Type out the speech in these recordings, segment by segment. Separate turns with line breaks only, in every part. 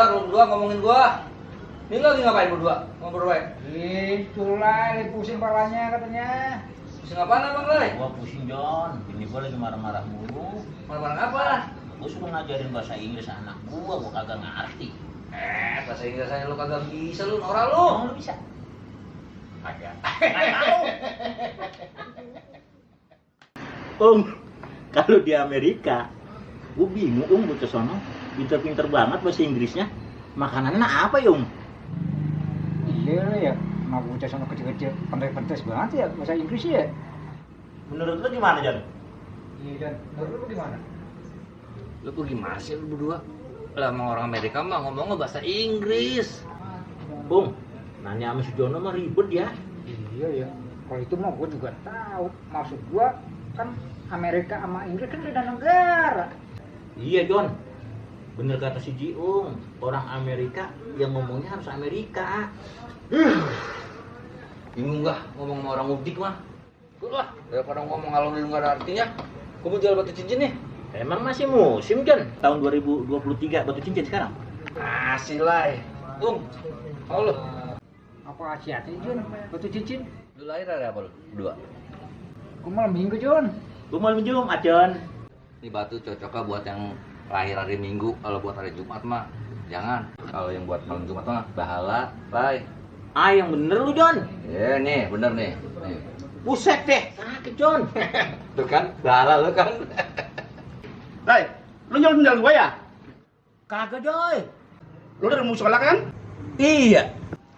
Lu berdua ngomongin gua. Ini lagi ngapain berdua? Ngobrol baik.
Itulah, pusing palanya katanya.
Pusing apaan emang, Lay?
Gua pusing, Jon. Bini gua lagi marah-marah mulu.
Marah-marah apa?
Gua suruh ngajarin bahasa Inggris anak gua kagak ngerti.
Bahasa Inggris aja lu kagak bisa lu, norak lu.
Emang lu bisa? Kagak.
Kalau di Amerika, gue bingung gue kesono, pinter-pinter banget bahasa Inggrisnya. Makanannya apa ya,
Iya ya, mau bocah sono kecil-kecil, pandai-pandai banget ya bahasa Inggris ya.
Menurut lu gimana, Jon?
Iya, dan menurut lu gimana?
Lu tuh gimana sih lu berdua? Lah emang orang Amerika mah ngomongnya bahasa Inggris.
Bung, nanya sama si Jono mah ribet ya.
Iya ya, kalau itu mah gue juga tahu. Maksud gue kan Amerika sama Inggris kan beda negara.
Iya, Jon. Bener kata si Jiung, orang Amerika yang ngomongnya harus Amerika.
Bingung gak ngomong sama orang mudik mah? Udah lah, daripada ngomong kalau lu nggak ada artinya. Gua mau jual batu cincin nih.
Emang masih musim, Jon? Tahun 2023 batu cincin sekarang?
Masih lah. Mau lu?
Apa hati-hati Jun, batu cincin?
Lu lahir hari apa lu? Berdua.
Gue malam minggu Jun.
Gue malam Jumat, Jon.
Ini batu cocoknya buat yang lahir hari Minggu. Kalau buat hari Jumat mah jangan. Kalau yang buat malam Jumat mah bahala, Lay.
Ah, yang bener lu, Jon.
Ya nih, bener nih. Nih.
Buset deh, sakit, Jon.
Tuh kan, bahala lu kan.
Hai, lu nyolong sendal gua ya?
Kagak, Joy.
Lu dari musola kan?
Iya.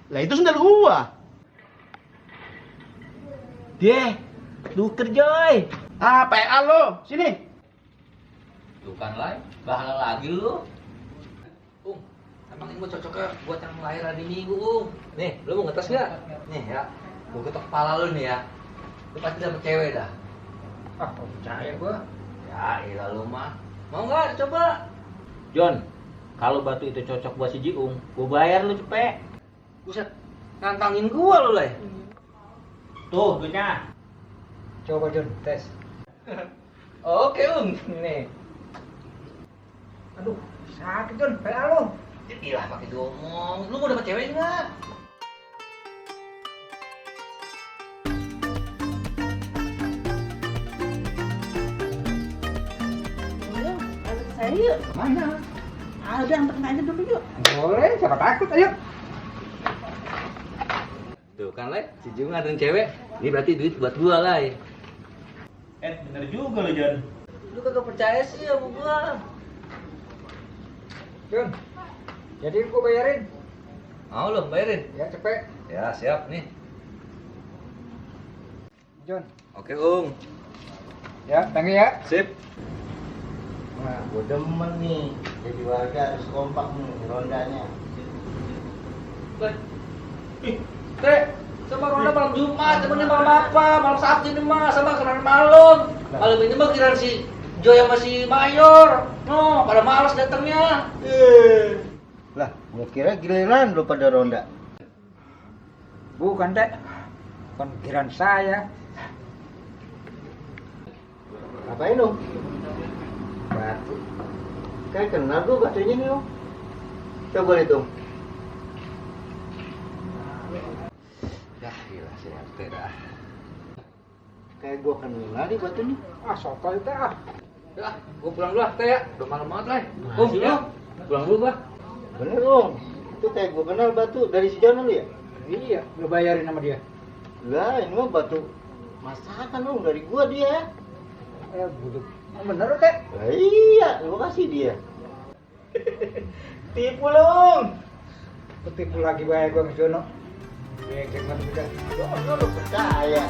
Lah itu sendal gua.
Deh, tuker, Joy.
Ah, PA lo, sini.
Tuh kan, Lay. Bahala lagi lu. Emang ini cocoknya buat yang lahir hari Minggu, Nih, lu mau ngetes nggak? Nih ya, gua ketok kepala lu nih ya. Lu pasti dapet cewek dah.
Ah, percaya gue.
Ya, ilah lu mah. Mau nggak coba?
Jon, kalau batu itu cocok buat si Jiung, gue bayar lu cepet.
Buset, nantangin gua lu, Lay.
Tuh, duitnya.
Coba Jun, tes.
Oke, Nih.
Aduh, sakit Jun, PA lu.
Ilah pakai diomong. Lu mau dapet cewek nggak?
Saya yuk.
Mana?
Udah anterin aja dulu yuk.
Boleh, siapa takut, ayo.
Tuh kan, Lay. Si Jung ngadain cewek. Ini berarti duit buat gua, Lay.
Bener juga lu, Jon.
Lu kagak percaya sih sama gua.
Jun, jadi gue bayarin.
Mau lu bayarin?
Ya, cepet.
Ya, siap nih.
Jun,
Oke,
ya, thank you ya.
Sip.
Nah, gua demen nih. Jadi warga harus kompak nih rondanya.
Lay. Teh, sama ronda malam Jumat, temennya malam apa? Malam Sabtu ini mah, sama kemarin malam. Malam ini mah kira si Joy sama si Mayor. No, pada malas datangnya.
Lah, gua kira giliran lu pada ronda.
Bukan, Dek. Bukan pikiran saya.
Ngapain lu? Batu. Kayak kenal gua batunya nih, Om. Coba hitung.
Ya, gila si RT dah.
Kayak gua kenal nih batunya.
Ah, soto itu ah.
Ya, gua pulang dulu lah, Teh ya. Udah malam banget, Lay.
Masih,
Ya. Pulang dulu gua.
Bener, Om. Itu kayak gua kenal batu dari si Jono lu ya?
Iya, lu bayarin sama dia.
Lah, ini mah batu masakan, Om, dari gua dia.
Buduk. Oh, bener, Dek.
Lah iya, gua kasih dia.
Tipu lu. Ketipu lagi bayar gua ke Jono. Dia yang udah.
Lu percaya.